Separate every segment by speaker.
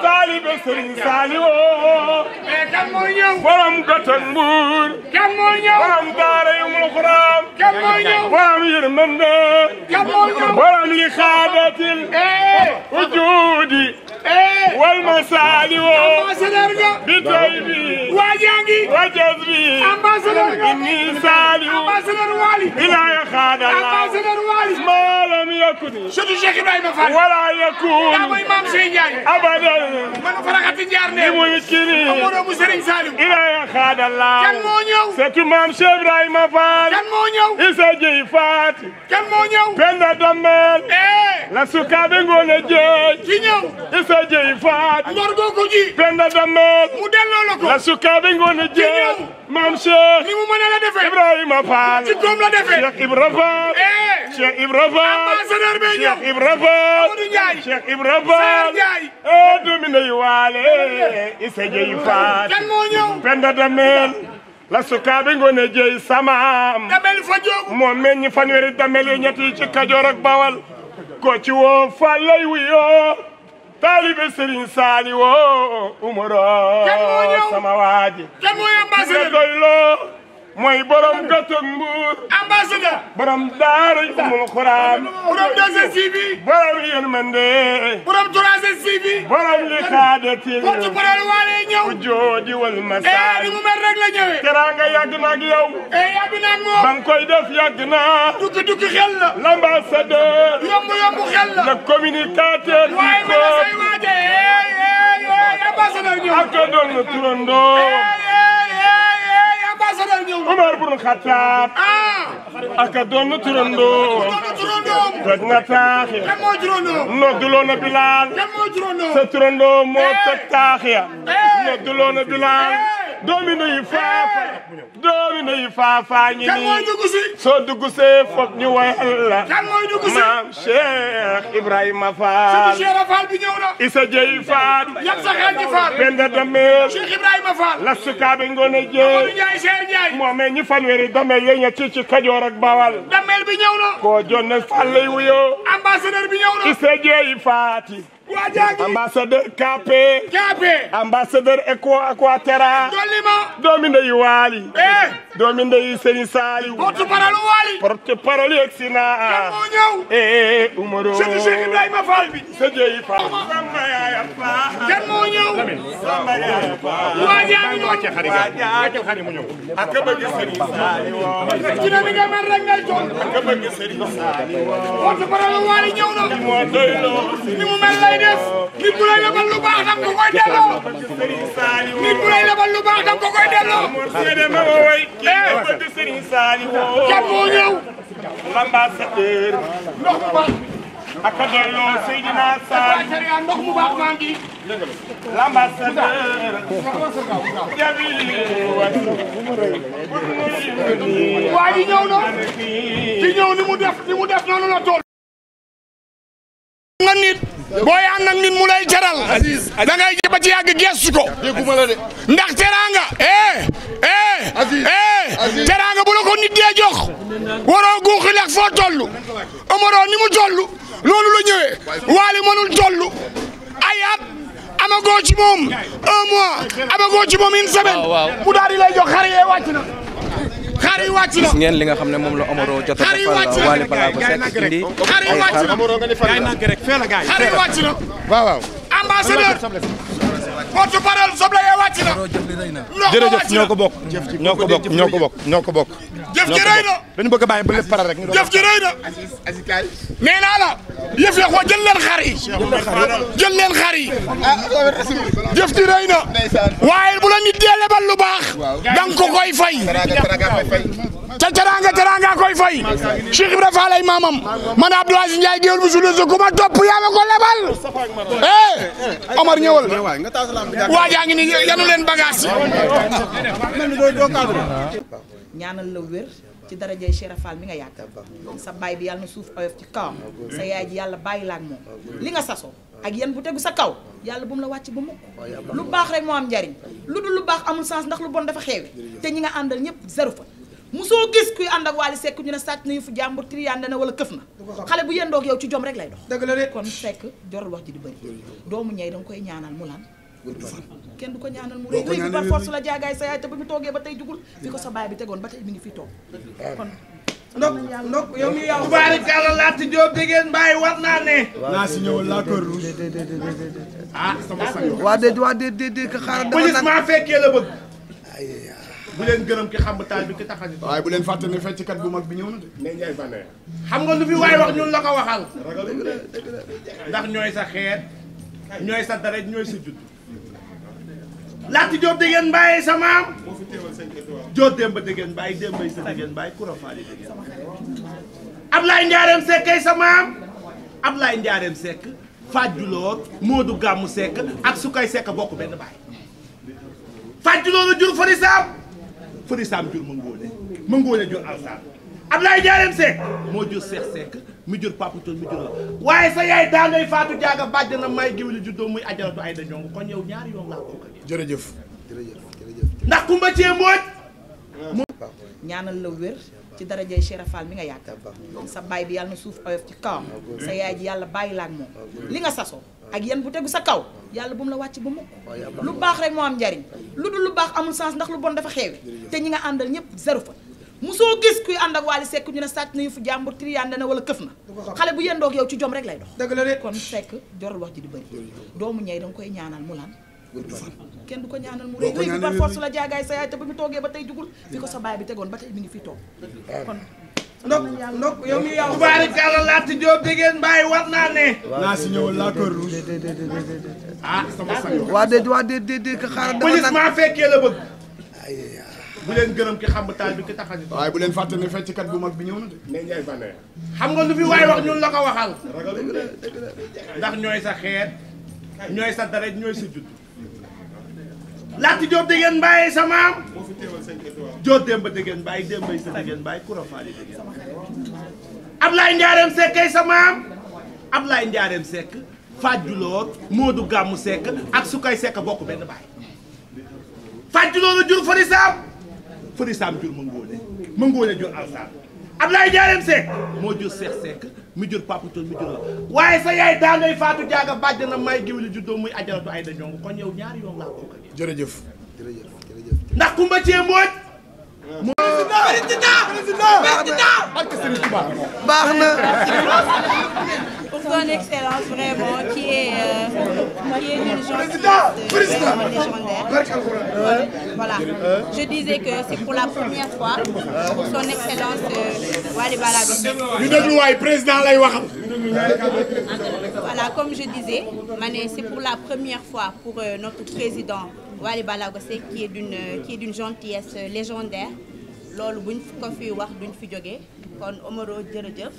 Speaker 1: taalibe Serigne Saliou
Speaker 2: kan moo ñëw
Speaker 1: borom Goton Mbuur
Speaker 2: kan moo ñëw
Speaker 1: borom daara Umul Xuram
Speaker 2: kan moo ñëw
Speaker 1: borom yërmande
Speaker 2: kan moo ñëw
Speaker 1: borom li xaadatil wujudi wal masaliwo
Speaker 2: ambassadeur nga
Speaker 1: bi toy bi
Speaker 2: waajangi
Speaker 1: wajaz bi
Speaker 2: ambassadeur nga
Speaker 1: inni saliou
Speaker 2: ambassadeur Wali
Speaker 1: ila ya khadala
Speaker 2: ambassadeur Wali
Speaker 1: ma lam yakuni
Speaker 2: surtout Cheikh Ibrahima Fall
Speaker 1: wala yakun
Speaker 2: yaa mooy maam Sey Ndiaye
Speaker 1: abadan
Speaker 2: man faraxati jaar ne
Speaker 1: muy kiri
Speaker 2: amono mu Serigne Saliou
Speaker 1: ila ya khadala
Speaker 2: kan moo ñëw
Speaker 1: c'est maam Cheikh Ibrahima Fall
Speaker 2: kan moo ñëw
Speaker 1: isa jey fat
Speaker 2: kan moo ñëw
Speaker 1: penda damel la sukabe ngone jeej
Speaker 2: ki ñëw
Speaker 1: isa jey fat
Speaker 2: ngor goo ko ji
Speaker 1: penda damel
Speaker 2: mu delloo la ko
Speaker 1: la sukabe ngone jeej maam Cheikh
Speaker 2: ni mu mën a la defee
Speaker 1: Ibrahima Fall
Speaker 2: ci koom la defee
Speaker 1: Cheikh Ibra Fall Cheikh Ibra Fall
Speaker 2: ambassadeur be ñëw
Speaker 1: Cheikh Ibra Fall
Speaker 2: Amadou Ndiaye
Speaker 1: Cheikh Ibra Fall domine yu waale isa jey fat
Speaker 2: kan moo ñëw
Speaker 1: penda damel la sukabe ngone jeey samam
Speaker 2: damel fa jóg
Speaker 1: moo meññ fanweeri damel yi ñetti ci Kajoor ak Bawal ko ci woo Fall lay wuyoo taalibe Serigne Saliou umaro sama waaji
Speaker 2: kan mooy ambassadeur
Speaker 1: doyloo mooy borom Goton Mbuur
Speaker 2: ambassadeur
Speaker 1: borom daara Umul Xuram
Speaker 2: borom 2STV
Speaker 1: borom yërmande
Speaker 2: borom 3STV
Speaker 1: borom li xaadatil
Speaker 2: porte parole Wali ñëw
Speaker 1: joodi wal masaal
Speaker 2: ni mu mel rek la ñëwee
Speaker 1: teraanga yàgg na ak yow
Speaker 2: yàgg na ak moom
Speaker 1: ba nga koy def yàgg na
Speaker 2: dukki xel la
Speaker 1: l'ambassadeur
Speaker 2: yomb xel la
Speaker 1: le communicateur
Speaker 2: waaye ma la say waaje ambassadeur ñëw
Speaker 1: ak doon na turandoo
Speaker 2: ambassadeur ñëw
Speaker 1: Umar bun Xattaab ak doon na turandoo toj nga taaxi
Speaker 2: kan moo turandoom
Speaker 1: nodduloo na Bilaal
Speaker 2: kan moo turandoom
Speaker 1: sa turandoo moo toj taaxi ya nodduloo na Bilaal doomi ndeyu faafa ñi
Speaker 2: kan mooy dugg si
Speaker 1: soo dugg see foog ñu wayal la
Speaker 2: kan mooy dugg si
Speaker 1: maam Cheikh Ibrahima Fall
Speaker 2: Cheikh Fall bi ñëw na
Speaker 1: isa jey faat
Speaker 2: yab sa xel ci Fall
Speaker 1: penda damel
Speaker 2: Cheikh Ibrahima Fall
Speaker 1: la sukaabe ngone
Speaker 2: Amadou
Speaker 1: jeey
Speaker 2: Ndiaye Cheikh Ndiaye
Speaker 1: moo me ñi fanweeri damel ye ña ci Kajoor ak Bawal
Speaker 2: damel bi ñëw na
Speaker 1: koo jonne Fall lay wuyoo
Speaker 2: ambassadeur bi ñëw na
Speaker 1: isa jey faati
Speaker 2: waajangi
Speaker 1: ambassadeur KP ambassadeur Equatera
Speaker 2: dolli ma
Speaker 1: doomi ndeyu Waali doomi ndeyu Serigne Saliou
Speaker 2: porte parole Wali
Speaker 1: porte parole yegsi na
Speaker 2: moo ñëw
Speaker 1: umaro
Speaker 2: c'est Cheikh Ibrahima Fall bi
Speaker 1: sa jey faat samba yaaya faa
Speaker 2: kan moo ñëw
Speaker 1: samba yaaya faa
Speaker 2: waajangi
Speaker 1: wàcce xari mu ñëw ak bëgg Serigne Saliou
Speaker 2: ci na mi nga mel rek ngay toog
Speaker 1: ak bëgg Serigne Saliou
Speaker 2: porte parole Wali ñëw na
Speaker 1: moo doyloo
Speaker 2: ni mu mel lay def nit bu lay lebal lu baax dam ko koy delloo
Speaker 1: Serigne Saliou
Speaker 2: nit bu lay lebal lu baax dam ko koy delloo
Speaker 1: seede ma woy kii bëgg Serigne Saliou
Speaker 2: kan moo ñëw
Speaker 1: l'ambassadeur
Speaker 2: ndox mu baax
Speaker 1: ak doyloo Seydina Saliou
Speaker 2: ndox mu baax maa ngi
Speaker 1: l'ambassadeur jabi
Speaker 2: waa ji ñëw na ci ñëw ni mu def noonu la toll nga nit booy ànd ak nit mu lay teral da ngay jëba ci yàgg gestu ko ndax teraanga teraanga bu la ko nit dee jox waroo guuxi lex foo toll Omaro ni mu toll loolu la ñëwee Wali mënul toll ay at amagoo ci moom 1 mois amagoo ci moom 1 semaine mu daal di lay jox xar yee wàcc na xar yi wàcc na
Speaker 3: gis ngeen li nga xam ne moom la Omaro jot a defal Wally Ballago Seck indi
Speaker 2: xar yi wàcc na xar yi wàcc na waaw ambassadeur porte parole soble yee wàcc na
Speaker 4: jërëjëf ñoo ko bokk
Speaker 2: jëf ji rëy na
Speaker 4: dañu bëgg a bàyyi ba lépp pare rek
Speaker 2: jëf ji rëy na nee naa la yëf ya ko jël leen xar yi jëf ji rëy na waaye bu la nit dee lebal lu baax danga ko koy fay te teranga koy fay Cheikh Ibra Fall ay maamam man Abdou Aziz Ndiaye géwél bu sulu ku ma topp yaa ma ko lebal Omar ñëwal waajaa ngi ni yanu leen bagage
Speaker 5: ñaanal la wér ci darajay Cheikh Fall mi nga yàgg sa baay bi yàlla na suuf oyof ci kawam sa yaay ji yàlla bàyyi la ak moom li nga sasoo ak yan bu tegu sa kaw yàlla bu mu la wàcc ba mukk lu baax rek moo am njariñ lu dul lu baax amul sens ndax lu bon dafa xeewi te ñi nga àndal ñëpp zéro fa musoo gis kuy ànd ak Wally Seck ñu ne sàcc na yu fu jàmbur triande na wala këf na xale bu yendoog yow ci jom rek lay dox
Speaker 4: dëgg la de
Speaker 5: kon Seck jorul wax ji di bëri doomu ñey danga koy ñaanal mu lan kenn du ko ñaanal mu rëy bi par force la jaagaay sa yaay te ba mu toogee ba tey jugul fi ko sa baay bi tegoon ba tey mi ngi fi toog kon
Speaker 4: ndok yow mi yow barikalla Laati Diop dégeen Mbaye war naa ne naa si ñëwal la kër rouge sama sang waa de ka xaaral police maa fekkee la bëgg bu leen gërëm ki xam taal bi ki taxani waaye bu leen fàtte ne fecckat bu mag bi ñëw na de ne Ndiaye Fane xam nga lu fi waay wax ñun la ko waxal ndax ñooy sa xeet ñooy sa dara ñooy sa judd Laati Diop dégeen Mbaye sa maam Diop Demba dégeen Mbaye Demba sa dégeen Mbaye Koura Fall dégeen Ablaye Ndiarème Seck kay sa maam Ablaye Ndiarème Seck Fadjuloor Modou Gamou Seck ak Sukay Seck bokk benn baay Fadjuloor jur Fari Sam jur ma ngóone jur Alsaan Ablaye Ndiarème Seck moo jur Seex Seck mi jur Papa Tool mi jur la waaye sa yaay daa ngay faatu jaaga bàjj na may géwél juddoo muy ajaratu ay da ñongu kon yow ñaari yoon laa ko jërëjëf ndax Kumba Cee Mbooj
Speaker 5: ñaanal la wér ci darajay Cheikh Fall mi nga yaakaar sa baay bi yàlla na suuf oyof ci kawam sa yaay ji yàlla bàyyi la ak moom li nga sasoo ak yan bu tegu sa kaw yàlla bu mu la wàcc ba mukk lu baax rek moo am njariñ lu dul lu baax amul sens ndax lu bon dafa xeewi te ñi nga àndal ñëpp zéro fa musoo gis kuy ànd ak Wally Seck ñu ne sàcc na yu fu jàmbur triande na wala këf na xale bu yendoog yow ci jom rek lay dox
Speaker 4: dëgg la de
Speaker 5: kon Seck jorul wax ji di bëri doomu ñey danga koy ñaanal mu lan kenn du ko ñaanal mu rëy bi par force la jaagaay sa yaay te ba mu toogee ba tey jugul fi ko sa baay bi tegoon ba tey mi ngi fi toog kon
Speaker 4: ndok yow mi yow barikalla Laati Diop dégeen Mbaye war naa ne naa si ñëwal la kër rouge sama sang waa de ka xaaral police maa fekkee la bëgg bu leen gërëm ki xam taal bi ki taxani waaye bu leen fàtte ne fecckat bu mag bi ñëw na de ne Ndiaye Fane xam nga lu fi waay wax ñun la ko waxal ndax ñooy sa xeet ñooy sa dara ñooy sa judd Laati Diop dégeen Mbaye sa maam Diop Demba dégeen Mbaye Demba sa dégeen Mbaye Koura Fall dégeen Ablaye Ndiarème Seck kay sa maam Ablaye Ndiarème Seck Fadjuloor Modou Gamou Seck ak Sukay Seck bokk benn baay Fadjuloor jur Fari Sam jur ma ngóone jur Alsaan Ablaye Ndiarème Seck moo jur Seex Seck mi jur Papa Tool mi jur la waaye sa yaay daa ngay faatu jaaga bàjj na may géwél juddoo muy ajaratu ay da ñongu kon yow ñaari yoon laa ko jërëjëf ndax Kumba Cee Mbooj baax na
Speaker 6: pour son excellence vraiment qui est d'une gentillesse vraiment légendaire. Voilà. Je disais que c'est pour la première fois pour son excellence Wally Ballago Seck.
Speaker 2: ñu déglu waay président lay waxal.
Speaker 6: Voilà, comme je disais, Mané, c'est pour la première fois pour notre président Wally Ballago Seck qui est d'une gentillesse légendaire. Loolu buñ ko fi wax duñ fi jógee kon Omaro jërëjëf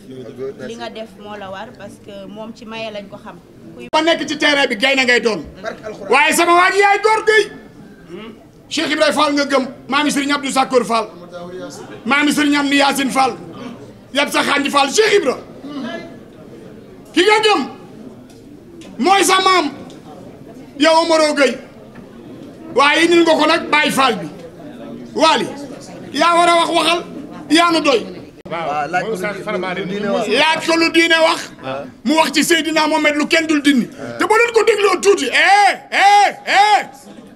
Speaker 6: li nga def moo la war parce que moom ci maye lañ ko xam.
Speaker 2: ma nekk ci terrain bi gay na ngay doon waaye sama waa ji yaay góor gay Cheikh Ibrahima Fall nga gëm maami Serigne Abdou Sakkour Fall maami Serigne Amni Yacine Fall yab sa xanji Fall Cheikh Ibra ki nga gëm mooy sa maam yow Omaro Gueye waaye indil nga ko nag Baye Fall bi Wally yaa war a wax waxal yaa nu doy laaj ko lu diine wax mu wax ci Seydina Mohamed lu kenn dul dindi te ba leen ko dégloo tuuti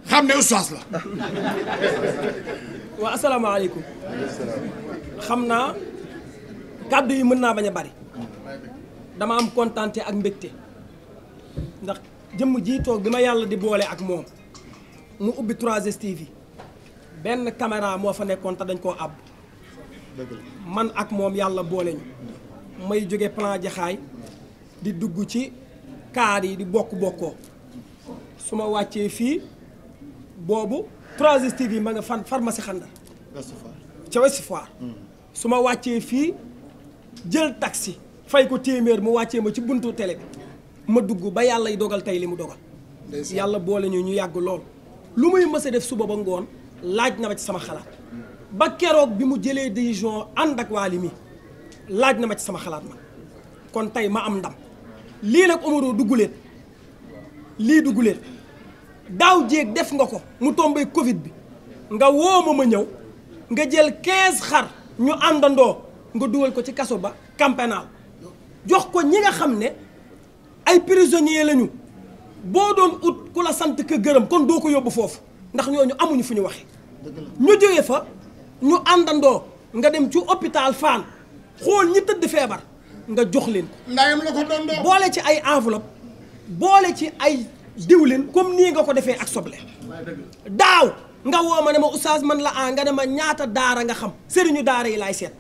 Speaker 2: xam ne ustaas la
Speaker 7: waaw asalaamaaleykum xam naa kàddu yi mën naa bañ a bari dama am kontaante ak mbégte ndax jëmm ji toog bi ma yàlla di boole ak moom mu ubbi 3STV benn caméra moo fa nekkoon te dañ koo àbb man ak moom yàlla boole ñu may jóge plan jaxaay di dugg ci kaar yi di bokk-bokkoo su ma wàccee fii boobu 3STV ma nga pharmacie Xandar ca Ouest Foire su ma wàccee fii jël taxi fay ko téeméer mu wàccee ma ci buntu télé bi ma dugg ba yàlla y dogal tey li mu dogal yàlla boole ñu yàgg lool lu muy mës a def suba ba ngoon laaj na ma ci sama xalaat ba keroog bi mu jëlee décision ànd ak Wally mi laaj na ma ci sama xalaat man kon tey ma am ndam lii nag Omaro dugguleet lii dugguleet daaw jéeg def nga ko mu tombé Covid bi nga woo ma ñëw nga jël 15 xar ñu àndandoo nga dugal ko ci kaso ba camp pénal jox ko ñi nga xam ne ay prisonniers lañu boo doon ut ku la sant ka gërëm kon doo ko yóbbu foofu ndax ñooñu amuñu fu ñu waxee ñu jógee fa ñu àndandoo nga dem ci hôpital Fann xool ñi tëdd feebar nga jox leen ko
Speaker 2: ndayam la ko doon doo
Speaker 7: boole ci ay enveloppe boole ci ay diwlin comme nii nga ko defee ak soble daaw nga woo ma ne ma oustaz man la nga ne ma ñaata daara nga xam sëriñu daara yi laay seet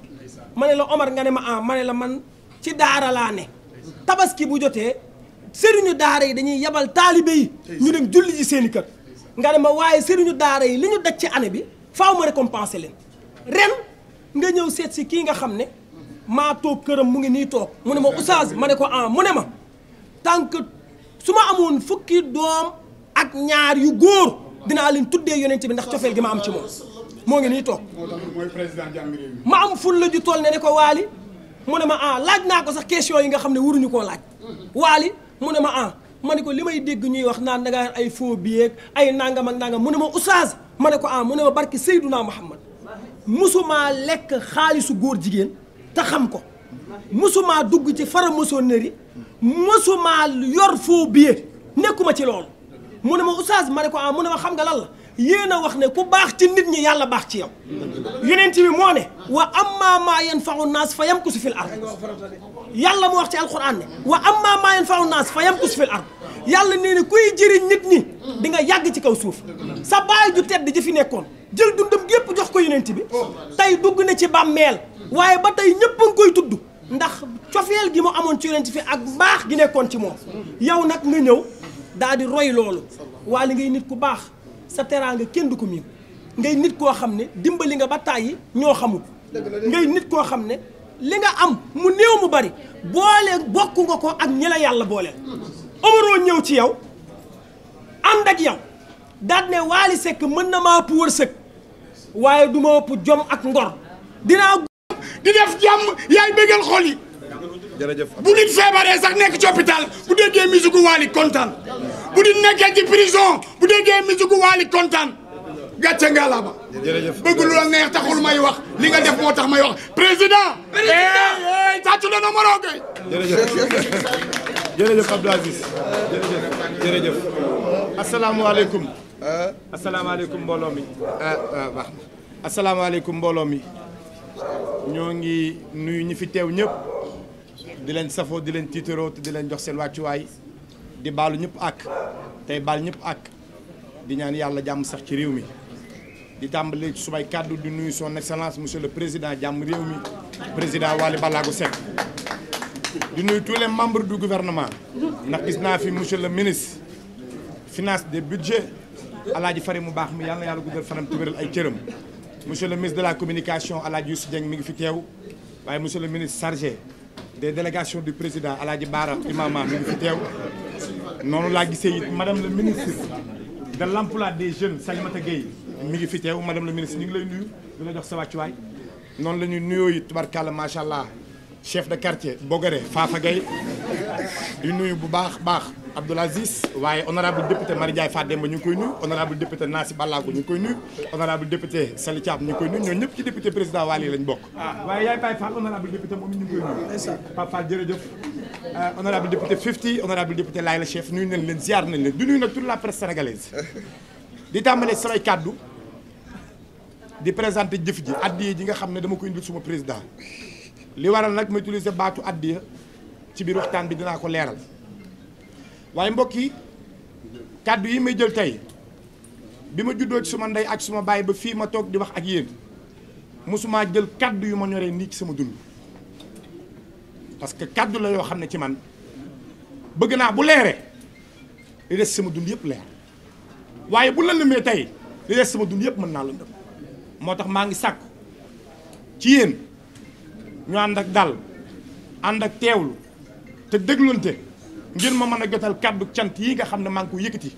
Speaker 7: ma ne la Omar nga ne ma ma ne la man ci daara laa ne tabaski bu jotee sëriñu daara yi dañuy yebal taalibe yi ñu dem julli ji seeni kër nga ne ma waaye sëriñu daara yi li ñu daj ci année bi faaw ma récompenser leen ren nga ñëw seet si kii nga xam ne maa toog këram mu ngi nii toog mu ne ma oustaz ma ne ko mu ne ma tant que su ma amoon fukki doom ak ñaar yu góor dinaa leen tuddee yonent bi ndax cofeel gi ma am ci moom moo ngi nii toog
Speaker 2: mooy président jàmm réew mi
Speaker 7: ma am ful la ju toll ne ko waali mu ne ma laaj naa ko sax question yi nga xam ne waruñu koo laaj waali mu ne ma ma ne ko li may dégg ñuy wax naan da ngaa ay faux billets ay nangam ak nangam mu ne ma oustaz ma ne ko mu ne ma barki Seyduna Muhammad musumaa lekk xaalisu góor jigéen te xam ko musumaa dugg ci franc-maçonnerie musumaa yor faux billet nekkuma ci loolu mu ne ma oustaz ma ne ko mu ne ma xam nga lan la yéen a wax ne ku baax ci nit ñi yàlla baax ci yow yonent bi moo ne wa amma maa yanfa'u naas fa yamkusu fil ard yàlla mu wax ci alquran ne wa amma maa yanfa'u naas fa yamkusu fil ard yàlla nee na kuy jëriñ nit ñi di nga yàgg ci kaw suuf sa baay ju tedd ji fi nekkoon jël dundam gépp jox ko yonent bi tey dugg na ci bàmmeel waaye ba tey ñëpp a ngi koy tudd ndax cofeel gi mu amoon ci yonent fi ak mbaax gi nekkoon ci moom yow nag nga ñëw daal di roy loolu waa li ngay nit ku baax sa teraanga kenn du ko miin ngay nit koo xam ne dimbali nga ba tàyyi ñoo xamul ngay nit koo xam ne li nga am mu néew mu bari boole bokk nga ko ak ñi la yàlla booleel Omaro ñëw ci yow ànd ak yow daal ne Wally Seck mën na maa ëpp wërsëg waaye du ma ëpp jom ak ngor dinaa
Speaker 2: di def jàmm yaay bëggal xol yi
Speaker 3: jërëjëf
Speaker 2: bu nit feebaree sax nekk ci hôpital bu déggee musique Wally kontaan bu nit nekkee ci prison bu déggee musique Wally kontaan gàcce ngalaaba
Speaker 3: jërëjëf
Speaker 2: bëgg lu la neex taxul may wax li nga def moo tax may wax président tàccu leen Omaro Gueye
Speaker 1: jërëjëf Abdou Aziz jërëjëf asalaamaaleykum asalaamaaleykum mbooloo mi baax na asalaamaaleykum mbooloo mi ñoo ngi nuyu ñi fi teew ñëpp di leen safoo di leen tiitaroo te di leen jox seen wàccuwaay di baalu ñëpp ak tey baal ñëpp ak di ñaan yàlla jàmm sax ci réew mi di tàmbali ci sumay kàddu di nuyu son excellence monsieur le président jàmm réew mi président Wally Ballago Seck di nuyu tous les membres du gouvernement ndax gis naa fi monsieur le ministre finance des budgets alaaji fari mu baax mi yàlla na yàlla guddal fanam te wéral ay cëram monsieur le ministre de la communication alaaji Youssou Dieng mi ngi fi teew waaye monsieur le ministre chargé des délégations du président alaaji Bara Imama mi ngi fi teew noonu laa gisee it madame le ministre de l'emploi des jeunes Salimata Gueye mi ngi fi teew madame le ministre ñu ngi lay nuyu di la jox sa wàccuwaay noonu la ñuy nuyoo it tubarkàlla macha allah chef de quartier Bogare Fafa Gueye di nuyu bu baax Abdoul Aziz waaye honorable député Marie Ndiaye Fademba ñu ngi koy nuyu honorable député Nassi Ballago ñu ngi koy nuyu honorable député Sali Thiam ñu ngi koy nuyu ñoo ñëpp ci député président Wally lañ bokk waaye yaay Baye Fall honorable député moom it ñu ngi koy nuyu Pape Fall jërëjëf honorable député 50 honorable député Layla Chef nuyu nañ leen ziar nañ leen di nuyu nag toute la presse sénégalaise di tàmbalee samay kàddu di présenté jëf ji addiya ji nga xam ne dama ko indil suma président li waral nag ma utiliser baatu addiya ci biir waxtaan bi dinaa ko leeral waaye mbokk yi kàddu yi may jël tey bi ma juddoo ci suma ndey ak suma baay ba fii ma toog di wax ak yéen mosumaa jël kàddu yu ma ñoree nii ci sama dund parce que kàddu la yoo xam ne ci man bëgg naa bu leeree li des sama dund yëpp leer waaye bu lëndëmee tey li des sama dund yëpp mën naa lëndëm moo tax maa ngi sàkku ci yéen ñu ànd ak dal ànd ak teewlu te déglunte ngir ma mën a jotal kàddu cant yi nga xam ne maa ngi ko yëkkati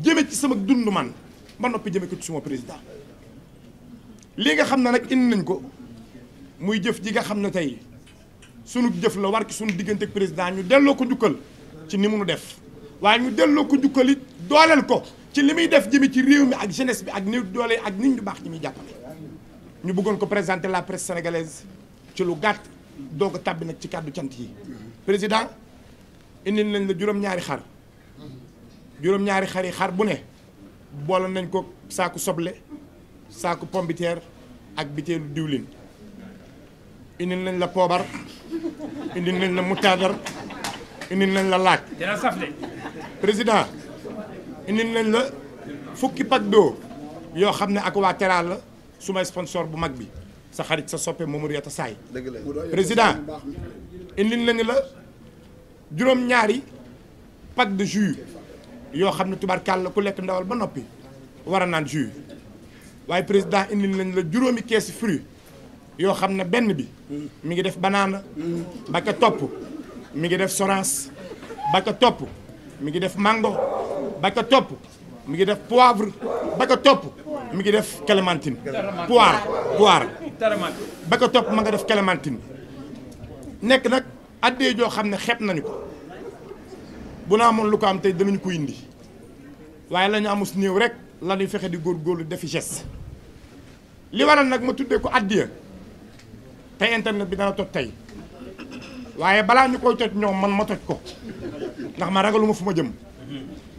Speaker 1: jëme ci sama dund man ba noppi jëme ko ci suma président lii nga xam ne nag indi nañ ko muy jëf ji nga xam ne tey sunu jëf la war ci sunu diggante ak président ñu delloo ko njukkal ci ni mu nu def waaye ñu delloo ko njukkal it dooleel ko ci li muy def jëme ci réew mi ak jeunesse bi ak néew doole ak nit ñu baax ñi muy jàppale ñu bëggoon ko présenter la presse sénégalaise ci lu gàtt doog a tàbbi nag ci kàddu cant yi. président indil nañ la juróom-ñaari xar juróom-ñaari xar yi xar bu ne boole nañ ko saaku soble saaku pombiteer ak biteelu diwlin. indil nañ la poobar indil nañ la mutaadar indil nañ la laaj.
Speaker 7: dina saf de.
Speaker 1: président indil nañ la fukki pack d'eau yoo xam ne ak waa Teral la sumay sponsor bu mag bi sa xarit sa soppe Mamadou Yata Saay. président indil nañ la juróom-ñaari pack de jus yoo xam ne tubarkàlla ku lekk ndawal ba noppi war a naan jus waaye président indil nañ la juróomi keesi fruit yoo xam ne benn bi mi ngi def banaana ba ka topp mi ngi def sorance ba ka topp mi ngi def mango ba ka topp mi ngi def poivre ba ka topp mi ngi def clémentine poire ba ka topp ma nga def clémentine nekk nag addee joo xam ne xeeb nañu ko bu naa amoon lu ko am tey danañu ko indi waaye la ñu amus néew rek la ñuy fexe di góorgóorlu defi geste li waral nag ma tuddee ko addiya tey internet bi dana toj tey waaye balaa ñu koy toj ñoom man ma toj ko ndax ma ragaluma fu ma jëm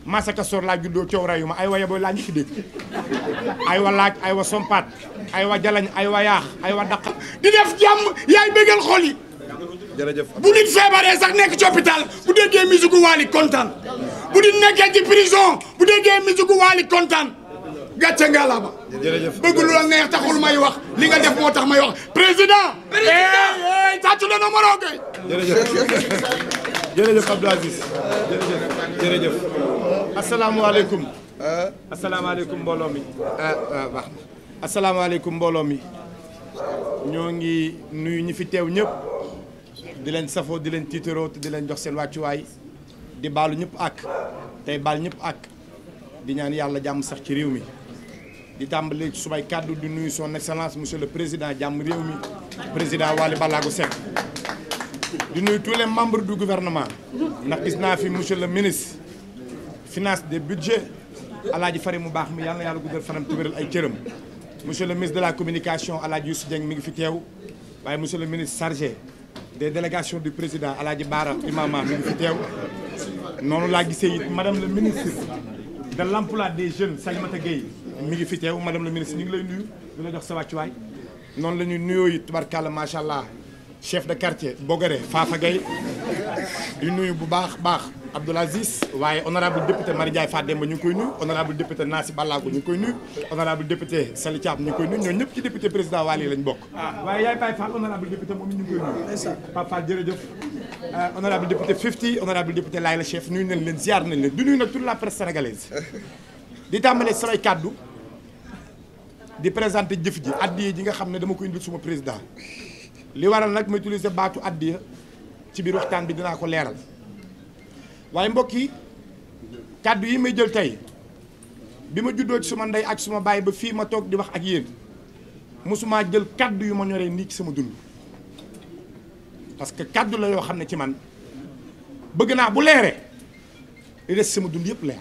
Speaker 1: Masaka Sor laa juddoo coow rayu ma ay wa yaboy laa njëkk dégg ay wa laaj ay wa sompaat ay wa jalañ ay wa yaax ay wa daq di def jàmm yaay bëggal xol yi.
Speaker 3: jërëjëf.
Speaker 2: bu nit feebaree sax nekk ci hôpital bu déggee musique Wally kontaan bu nit nekkee ci prison bu déggee musique Wally kontaan gàcce ngalaama.
Speaker 3: jërëjëf
Speaker 2: bëgg lu la neex taxul may wax li nga def moo tax may wax président. tàccu la na Maro Gueye.
Speaker 1: jërëjëf Abdou Aziz jërëjëf asalaamaaleykum asalaamaaleykum mbooloo mi baax na asalaamaaleykum mbooloo mi ñoo ngi nuyu ñi fi teew ñëpp di leen safoo di leen tiitaroo te di leen jox seen wàccuwaay di baalu ñëpp ak tey baal ñëpp ak di ñaan yàlla jàmm sax ci réew mi di tàmbali ci sumay kàddu di nuyu son excellence monsieur le président jàmm réew mi président Waly Ballago Seck di nuyu tous les membres du gouvernement ndax gis naa fi monsieur le ministre finance des budgets alaaji fari mu baax mi yàlla na yàlla guddal fanam te wéral ay cëram monsieur le ministre de la communication alaaji Youssou Dieng mi ngi fi teew waaye monsieur le ministre chargé des délégations du président alaaji Baara Imama mi ngi fi teew noonu laa gisee it madame le ministre de l'emploi des jeunes Salimata Gueye mi ngi fi teew madame le ministre ñu ngi lay nuyu di la jox sa wàccuwaay noonu la ñuy nuyoo it tubarkàlla macha allah chef de quartier Bogare Fafa Gueye di nuyu bu baax Abdoul Aziz waaye honorable député Marie Ndiaye Fademba ñu ngi koy nuyu honorable député Nassi Ballago ñu ngi koy nuyu honorable député Sali Thiam ñu ngi koy nuyu ñooñu ñëpp ci député président Waly lañ bokk. waaye yaay Baye Fall honorable député moom ñu ngi koy nuyu. Pape Fall jërëjëf honorable député 50 honorable député Layla Chef nuyu nañ leen ziar nañ leen di nuyu nag toute la presse sénégalaise di tàmbalee samay kàddu di présenter jëf ji addiya ji nga xam ne dama ko indil suma président li waral nag ma utiliser baatu addiya ci biir waxtaan bi dinaa ko leeral. waaye mbokk yi kàddu yi may jël tey bi ma juddoo ci suma ndey ak suma baay ba fii ma toog di wax ak yéen mosuma jël kàddu yu ma ñoree nii ci sama dund parce que kàddu la yoo xam ne ci man bëgg naa bu leeree li des sama dund yëpp leer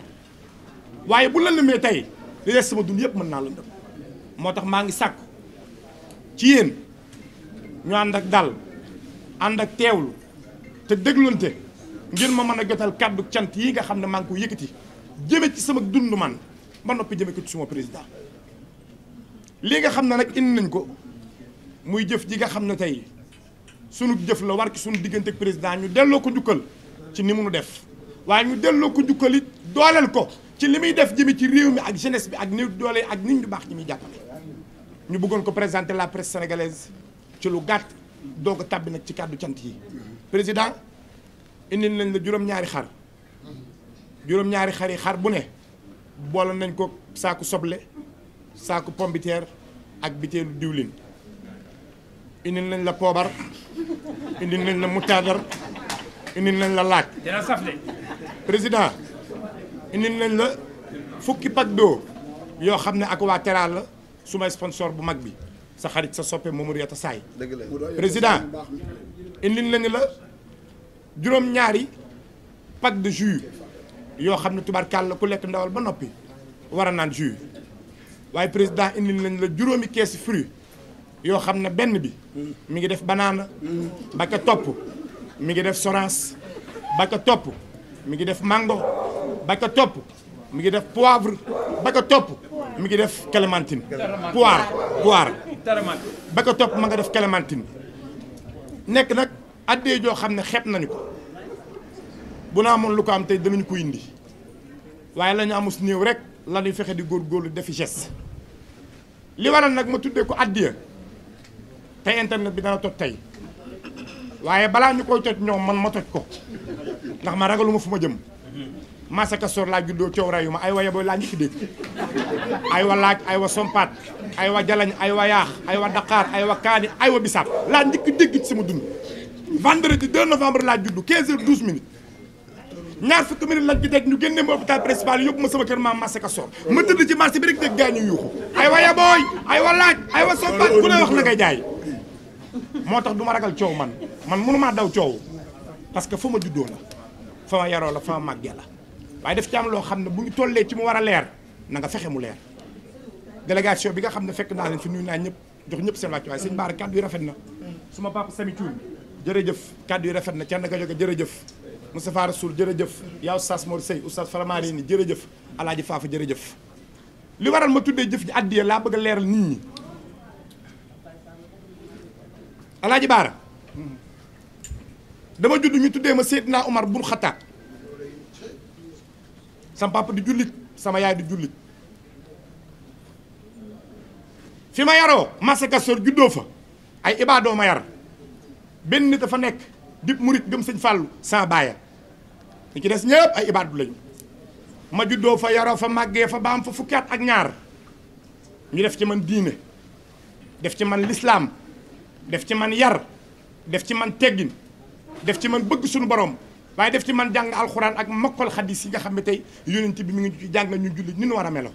Speaker 1: waaye bu lëndëmee tey li des sama dund yëpp mën naa lëndëm moo tax maa ngi sàkku ci yéen ñu ànd ak dal ànd ak teewlu te déglunte ngir ma mën a jotal kàddu cant yi nga xam ne maa ngi ko yëkkati jëme ci sama dund man ba noppi jëme ko ci suma président lii nga xam ne nag indi nañ ko muy jëf ji nga xam ne tey sunu jëf la war ci sunu diggante ak président ñu delloo ko njukkal ci ni mu nu def waaye ñu delloo ko njukkal it dooleel ko ci li muy def jëme ci réew mi ak jeunesse bi ak néew doole ak nit ñu baax ñi muy jàppale ñu bëggoon ko présenter la presse sénégalaise ci lu gàtt doog a tàbbi nag ci kàddu cant yi président indil nañ la juróom-ñaari xar yi xar bu ne boole nañ ko saaku soble saaku pombiteer ak biteelu diwlin indil nañ la poobar indil nañ la mutaadar indil nañ la laaj.
Speaker 7: dina saf de.
Speaker 1: président indil nañ la fukki pack d'eau yoo xam ne ak waa Teral la sumay sponsor bu mag bi sa xarit sa soppe Mamadou Yata Saay. président indil nañ la juróom-ñaari pack de jus yoo xam ne tubarkàlla ku lekk ndawal ba noppi war a naan jus waaye président indil nañ la juróomi keesi fruit yoo xam ne benn bi mi ngi def banana ba ca topp mi ngi def sorance ba ca topp mi ngi def mango ba ca topp mi ngi def poivre ba ca topp mi ngi def clémentine poire ba ca topp ma nga def clémentine nekk nag addee joo xam ne xeeb nañu ko bu naa amoon lu ko am tey danañu ko indi waaye la ñu amus néew rek la ñuy fexe di góorgóorlu defi geste li waral nag ma tuddee ko addiya tey internet bi dana toj tey waaye balaa ñu koy toj ñoom man ma toj ko ndax ma ragaluma fu ma jëm Massa Castor laa juddoo coow rayu ma ay wa yeboy laa njëkk dégg ay wa laaj ay wa sompaat ay wa jalañ ay wa yaax ay wa daqaar ay wa kaani ay wa bisaab laa njëkk dégg ci sama dund vendredi 2 novembre laa juddu 15h12 ñaar fukki minutes lañ ci dégg ñu génne ma hôpital principal yóbbu ma sama kër maam Massa Castor ma tëdd ci marché bi rek dégg gaa ñu yuuxu ay wa yebooy ay wa laaj ay wa sompaat ku ne wax na ngay jaay moo tax du ma ragal coow man mënumaa daw coow parce que fa ma juddoo la fa ma yaroo la fa ma màggee la waaye daf ci am loo xam ne bu ñu tollee ci mu war a leer na nga fexe mu leer délégation bi nga xam ne fekk naa leen fi nuyu naa ñëpp jox ñëpp seen wàccu waaye sëñ Bara kàddu yi rafet na suma papa Sami Thioune jërëjëf kàddu yi rafet na ca nga jóge jërëjëf Moustapha Rasoul jërëjëf yaa Oustaz Mor Sey Oustaz Faramari ni jërëjëf Alaaji Faafa jërëjëf li waral ma tuddee jëf ji addiya laa bëgg a leeral nit ñi Alaaji Bara dama judd ñu tuddee ma Seydina Omar bun Xataab sama papa di jullit sama yaay di jullit fi ma yaroo Massa Castor juddoo fa ay ibaadoo ma yar benn nit dafa nekk dib murit gëm sëñ Fàllu sama baaya ñi ci des ñëpp ay ibaadu lañu ma juddoo fa yaroo fa màggee fa ba am fa fukki at ak ñaar ñu def ci man diine def ci man lislaam def ci man yar def ci man teggin def ci man bëgg suñu borom waaye def ci man jàng alxuraan ak mokkal xadis yi nga xam ne tey yonent bi mi ngi ci jàng ñu jullit ñu war a melo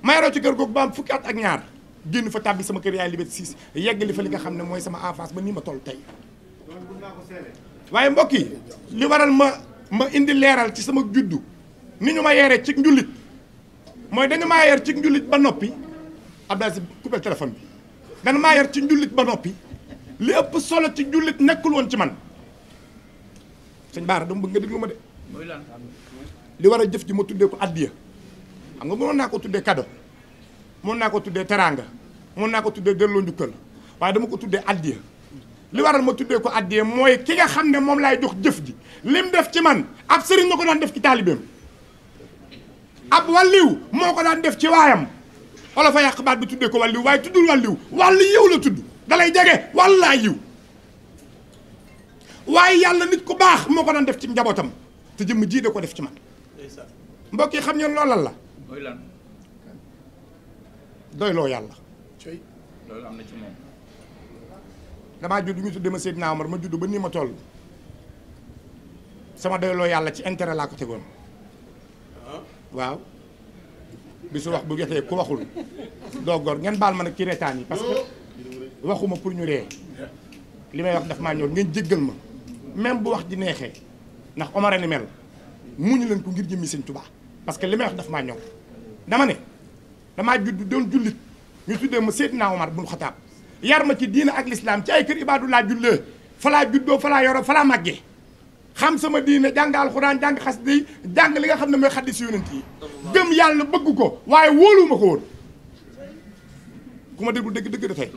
Speaker 1: ma yaroo ci kër googu ba am fukki at ak ñaar génn fa tàbbi sama kër yaay Liberté 6 yeggali fa li nga xam ne mooy sama enfance ba nii ma toll tey waaye mbokk yi li waral ma indi leeral ci sama juddu ni ñu ma yeeree ci njullit mooy dañu maa yer ci njullit ba noppi Abdoulaye coupé téléphone bi dañu maa yer ci njullit ba noppi li ëpp solo ci njullit nekkul woon ci man sëñ Bara dama bëgg nga déglu ma de li war a jëf ji ma tuddee ko addiya xam nga mënoon naa ko tuddee cadeau mënoon naa ko tuddee teraanga mënoon naa ko tuddee delloo njukkal waaye dama ko tuddee addiya li waral ma tuddee ko addiya mooy ki nga xam ne moom laay jox jëf ji lim def ci man ab sëriñ na ko daan def ci taalibeem ab walliw moo ko daan def ci waayam wala fa yàq baat bi tuddee ko walliw waaye tuddul walliw wàllu yiw la tudd dalay jege wàllaa yiw waaye yàlla nit ku baax moo ko daan def ci njabootam te jëmm ji da ko def ci man mbokk yi xam ngeen loolal la doyloo yàlla
Speaker 8: loolu am na ci moom
Speaker 1: damaa judd ñu tuddee ma Seydina Omar ma judd ba nii ma toll sama doyloo yàlla ci intérêt laa ko tegoon waaw bisu wax bu jotee ku waxul doo gor ngeen baal ma nag ci reetaan yi parce que waxuma pour ñu ree li may wax daf maa ñor ngeen jéggal ma même bu wax di neexee ndax Omar a ni mel muñu leen ko ngir jëmmi Sëñ Tuubaa parce que li may wax daf maa ñor dama ne damaa judd doon jullit ñu tuddee ma Seydina Omar bun Xataab yar ma ci diina ak lislaam ci ay kër ibaadu laa jullee fa laa juddoo fa laa yoroo fa laa màggee xam sama diine jàng alxuraan jàng xasida yi jàng li nga xam ne mooy xaddis yonent yi gëm yàlla bëgg ko waaye wóoluwuma ko woon ku ma déglu dëgg da tey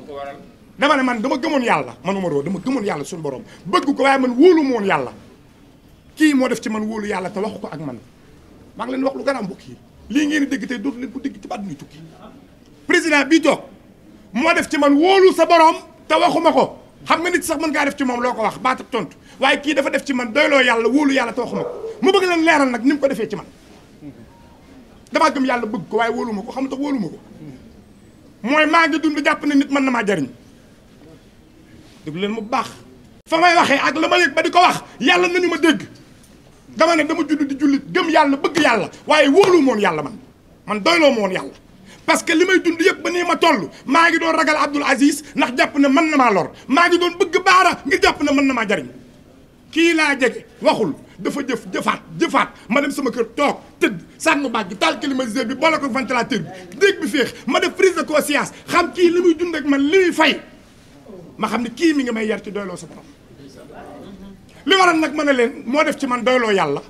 Speaker 1: dama ne man dama gëmoon yàlla man Omaro dama gëmoon yàlla suñu borom bëgg ko waaye man wóoluwuma woon yàlla kii moo def ci man wóolu yàlla te waxu ko ak man maa ngi leen wax lu gën a mbokk yi lii ngeen di dégg tey dootu leen ko dégg ci ba àdduna tukki président bii toog moo def ci man wóolu sa borom te waxuma ko xam nga nit sax mën ngaa def ci moom loo ko wax baat ak tontu waaye kii dafa def ci man doyloo yàlla wóolu yàlla te waxuma ko mu bëgg leen leeral nag ni mu ko defee ci man damaa gëm yàlla bëgg ko waaye wóolu ma ko xam nga tax wóolu ma ko mooy maa ngi dund jàpp ne nit mën na maa jariñ déglu leen mu baax fa may waxee ak la ma yëg ba di ko wax yàlla nañu ma dégg dama ne dama judd di jullit gëm yàlla bëgg yàlla waaye wóolu moon yàlla man doyloo moon yàlla parce que li may dund yëpp ba nii ma toll maa ngi doon ragal Abdoul Aziz ndax jàpp ne mën na maa lor maa ngi doon bëgg Baara ngir jàpp ne mën na maa jariñ
Speaker 2: kii laa jege waxul dafa jëfaat ma dem sama kër toog tëdd sànnu baag gi taal climatiseur bi boole ko ventilateur bi dégg bi féex ma def prise de conscience xam kii li muy dund ak man li muy fay ma xam ne kii mi nga may yar ci doyloo sa borom li waral nag ma ne leen moo def ci man doyloo yàlla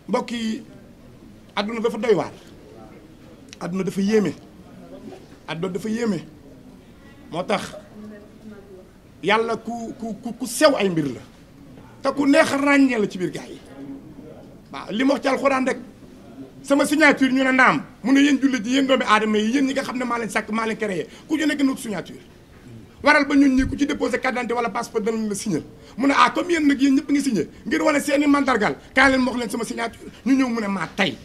Speaker 2: mbokk yi adduna dafa doy waar adduna dafa yéeme moo tax yàlla ku sew ay mbir la te ku neex a ràññee la ci biir gaa yi waaw li ma wax ci alxuraan rek sama signature ñu ne naam mu ne yéen jullit yi yéen doomi aadama yi yéen ñi nga xam ne maa leen sàkk maa leen créé ku ñu nekk notre signature waral ba ñun ñii ku ci déposé carte d'identité wala passeport danañ la signé mu ne ah comme yéen nag yéen ñëpp ngi signé ngir wane seeni mandargal kaa leen ma wax leen sama signature ñu ñëw mu ne maa tey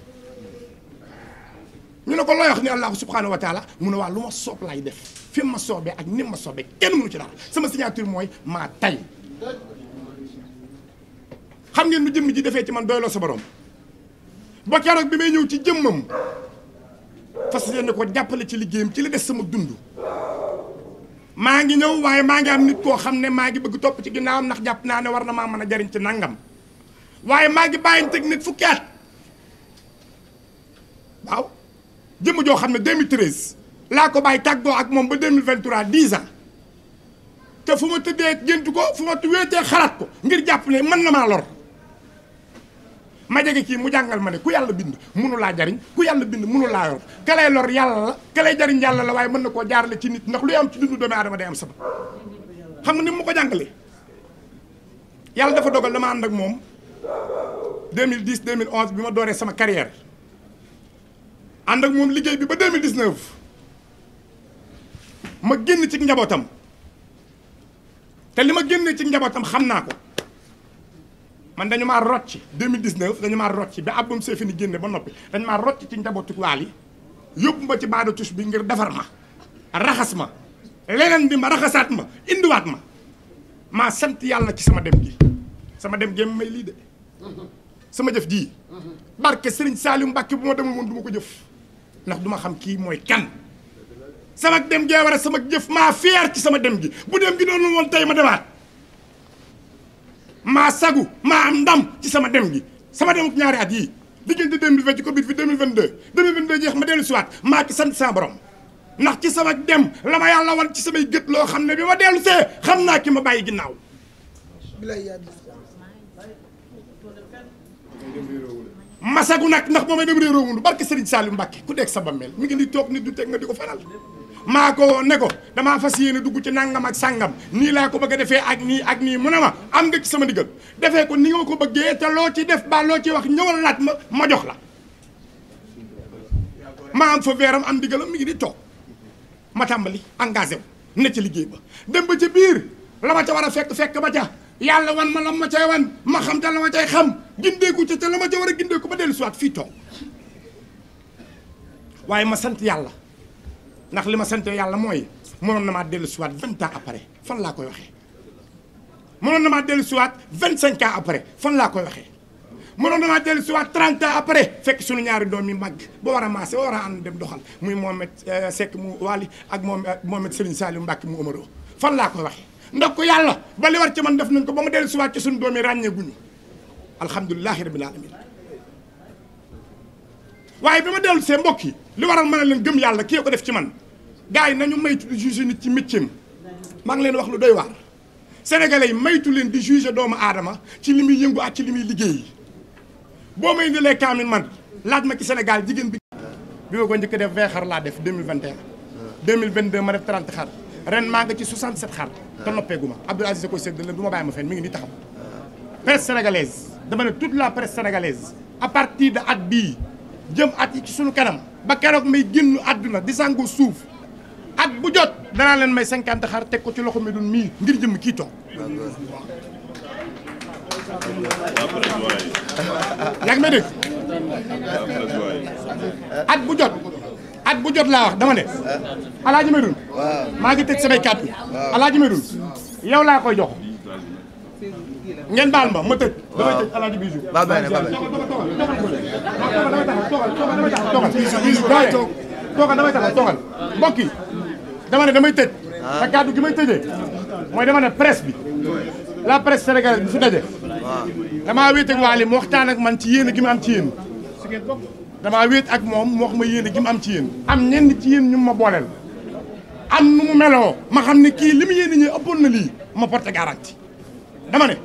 Speaker 2: ñu ne ko looy wax ni allahu subhanahu wa taala mu ne waa lu ma soob lay def fi ma soobee ak ni ma soobee kenn mënu ci dara sama signature mooy maa tey xam ngeen nu jëmm ji defee ci man doyloo sa borom ba keroog bi may ñëw ci jëmmam fas yéene ko jàppale ci liggéeyam ci li des sama dund maa ngi ñëw waaye maa ngi am nit koo xam ne maa ngi bëgg topp ci ginnaawam ndax jàpp naa ne war na maa mën a jariñ ci nangam waaye maa ngi bàyyi teg nit fukki at waaw jëmm joo xam ne 2013 laa ko bàyyi tàggoo ak moom ba 2023 10 ans te fu ma tëddee géntu ko fu ma wéetee xalaat ko ngir jàpp ne mën na maa lor ma jege kii mu jàngal ma ne ku yàlla bind mënu laa jariñ ku yàlla bind mënu laa yor ka lay lor yàlla la ka lay jariñ yàlla la waaye mën na koo jaarale ci nit ndax luy am ci dundu doomu aadama day am sabab xam nga ni mu ko jàngalee yàlla dafa dogal dama ànd ak moom 2010 2011 bi ma dooree sama carrière ànd ak moom liggéey bi ba 2019 ma génn ci njabootam te li ma génne ci njabootam xam naa ko man dañu maa rocci 2019 dañu maa rocci ba album Seyfini génne ba noppi dañu maa rocci ci njabootu Wally yóbbu ma ci baada touche bi ngir defar ma raxas ma leneen bi ma raxasaat ma indiwaat ma maa sant yàlla ci sama dem gi may lii de sama jëf ji barke Serigne Saliou Mbacke bu ma demul woon du ma ko jëf ndax du ma xam kii mooy kan sama dem gee war a sama jëf maa fier ci sama dem gi bu dem gi doonu woon tey ma demaat maa sagu maa am ndam ci sama dem gi sama dem ak ñaari at yii diggante 2020 ci Covid fi 2022 jeex ma dellu siwaat maa ki sant sama borom ndax ci sama dem la ma yàlla wan ci samay gët loo xam ne bi ma dellu see xam naa ki ma bàyyi ginnaaw ma sagu nag ndax ba may dem réeroo wundu barke Serigne Saliou Mbacke ku dégg sa bammeel mi ngi ni toog nit du teg nga di ko faral maa ko ne ko damaa fas yéene dugg ci nangam ak sangam nii laa ko bëgg a defee ak nii mu ne ma am nga ci sama ndigal defee ko ni nga ma ko bëggee te loo ci def ba loo ci wax ñëwal laaj ma jox la ma am fa veeram am ndigalam mi ngi di toog ma tàmbali engagé wu ne ci liggéey ba dem ba ca biir la ma ca war a fekk ba ca yàlla wan ma la ma cay wan ma xam te la ma cay xam gindeeku ca te la ma ca war a gindeeku ba dellu siwaat fii toog waaye ma sant yàlla ndax li ma sant yàlla mooy mënoon na maa dellu siwaat 20 ans après fan laa koy waxee mënoon na maa dellu siwaat 25 ans après fan laa koy waxee mënoon na maa dellu siwaat 30 ans après fekk suñu ñaari doom yi màgg ba war a maase ba war a ànd dem doxal muy Mohamed Seck mu Wally ak Mohamed Serigne Saliou Mbacke mu Omaro fan laa koy waxee ndax ko yàlla ba li war ci man def nañ ko ba ma dellu siwaat ci suñu doom yi ràññeeguñu alhamdulilahi rabbil alamin waaye bi ma dellu see mbokk yi li waral mën a leen gëm yàlla kii ko def ci man gars yi nañu maytu di juger nit ci métier maa ngi leen wax lu doy waar sénégalais yi maytu leen di juger doomu aadama ci li muy yëngu ak ci li muy liggéey boo may indilee kaamil man laaj ma ci Sénégal jigéen bi ma ko njëkk def 20 xar laa def 2021 2022 ma def 30 xar ren maa nga ci 67 xar te noppeegu ma Abdoul Aziz koy sédd leen du ma bàyyi ma fenn mi ngi nii taxaw presse sénégalaise dama ne toute la presse sénégalaise à partir de at bii jëm at yi ci suñu kanam ba keroog may génn àdduna di sàngu suuf at bu jot danaa leen may 50 xar teg ko ci loxo mi dun mii ngir jëm kii toog yaa ngi may dégg at bu jot laa wax dama ne Alaaji Medoune maa ngi tëj samay kàddu Alaaji Medoune yow laa koy jox ngeen baal ma tëj damay tëj Alaaji Bijou toogal mbokk yi dama ne damay tëj te kàddu gi may tëjee mooy dama ne presse bi
Speaker 1: la presse sénégalaise bi fi daje. damaa wéet ak Wally mu waxtaan ak man ci yéen gi mu am ci yéen. damaa wéet ak moom mu wax ma yéen gi mu am ci yéen. am ñenn ci yéen ñu ma booleel. am nu mu meloo ma xam ne kii li mu yéen ñi ëppoon na lii ma porté garantie. dama ne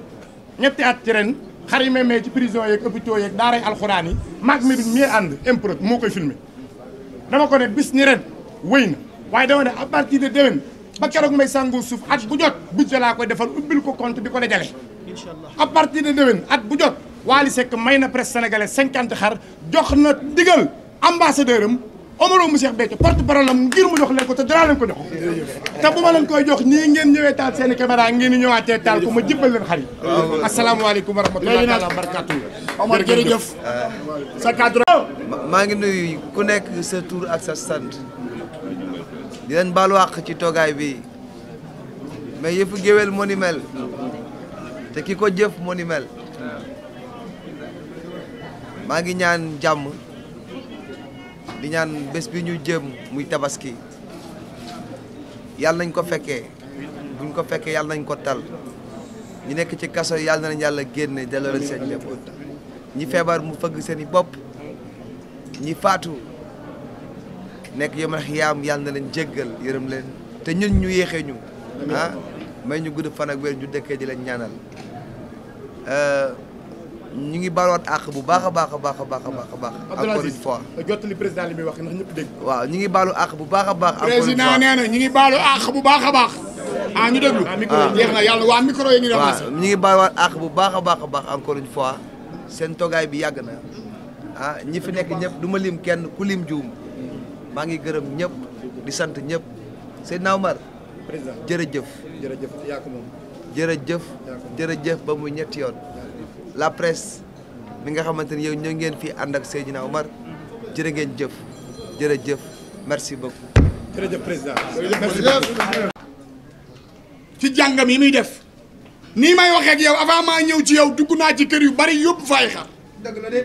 Speaker 1: ñetti at ci ren xar yi may ci prison yeeg hôpitaux yeeg daaray alxuraan yi maag mi bi mi ànd improt moo koy filmé. dama ko ne bis ni ren wéy na waaye dama ne à partir de déwén ba keroog may sàngoo suuf at bu jot budget laa koy defal ubbil ko compte di ko dajale. à partir de déwén at bu jot Wally Seck may na presse sénégalais 50 xar jox na digal ambassadeur am Omaro mu Cheikh Béthio porte parole am ngir mu jox leen ko te danaa leen ko jox. te bu ma leen koy jox nii ngeen ñëwee taal seen i caméra ngeen di ñëwaatee taal ko ma jibbal leen xar yi. waaw asalaamaaleykum wa rahmatullahi taala wa barakaatu. Omar jërëjëf. sa cadre.
Speaker 9: maa ngi nuyu ku nekk sa tur ak sa sant di leen baalu àq ci toogaay bi mais yëfu géwél moo ni mel te ki ko jëf moo ni mel maa ngi ñaan jàmm di ñaan bés bi ñu jëm muy tabaski yàlla nañ ko fekkee buñ ko fekkee yàlla nañ ko tal ñu nekk ci kaso yàlla nañ yàlla génne delloo leen seen njaboot ñi feebar mu fëgg seen i bopp ñi faatu nekk yomal xiyaam yàlla na leen jéggal yërëm leen te ñun ñu yéexee ñu may ñu gudd fan ak wér ñu dëkkee di leen ñaanal ñu ngi baaluwaat àq bu baax a baax a baax a baax a baax encore une fois
Speaker 1: jottali président li muy wax ndax ñëpp dégg.
Speaker 9: waaw ñu ngi baalu àq bu baax a baax encore une fois
Speaker 2: président nee na ñu ngi baalu àq bu baax a baax ñu déglu jeex na yàlla waa micro yi ngi def
Speaker 9: waaw ñu ngi baaluwaat àq bu baax a baax a baax encore une fois seen toogaay bi yàgg na ñi fi nekk ñëpp du ma lim kenn ku lim juum maa ngi gërëm ñëpp di sant ñëpp Seydina Omar jërëjëf
Speaker 1: jërëjëf yaa ko moom
Speaker 9: jërëjëf jërëjëf ba muy ñetti yoon la presse mi nga xamante ni yow ñoo ngeen fii ànd ak Seydina Omar jërë ngeen jëf jërëjëf merci beaucoup
Speaker 1: jërëjëf président
Speaker 2: ci jàngam yi muy def nii may waxee ak yow avant maa ñëw ci yow dugg naa ci kër yu bari yóbbu fay xar
Speaker 1: dëgg la de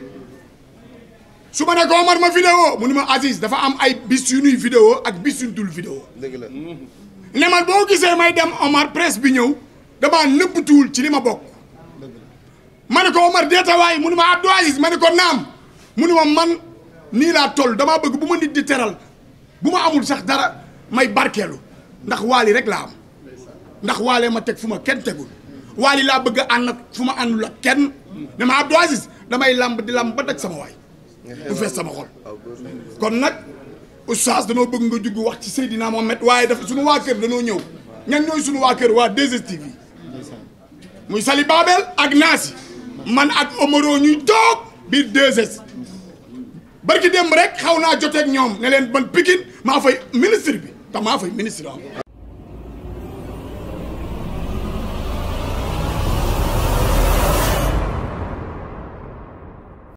Speaker 2: su ma ne ko Omar ma vidéo mu ni ma Aziz dafa am ay bis yu nuy vidéo ak bis yu dul vidéo
Speaker 9: dëgg la
Speaker 2: ne ma boo gisee may dem Omar presse bi ñëw damaa nëbbatuwul ci li ma bokk ma ne ko Omar deetawaay mu ni ma Abdou Aziz ma ne ko naam mu ni ma man nii laa toll damaa bëgg bu ma nit di teral bu ma amul sax dara may barkeelu ndax Wally rek laa am ndax Wally ma teg fu ma kenn tegul Wally laa bëgg a ànd ak fu ma àndul ak kenn ne ma Abdou Aziz damay lamb di lamb ba daj sama waay du fees sama xol kon nag oustaz danoo bëgg nga jugg wax ci Seydina Mohamed waaye dafa suñu waa kër danoo ñëw ñan ñooy suñu waa kër waa 2STV muy Sali Babel ak Naasi man ak Omaro ñuy toog biir 2S barki démb rek xaw naa joteeg ñoom ne leen ban Pikine maa fay ministre bi te maa fay ministre am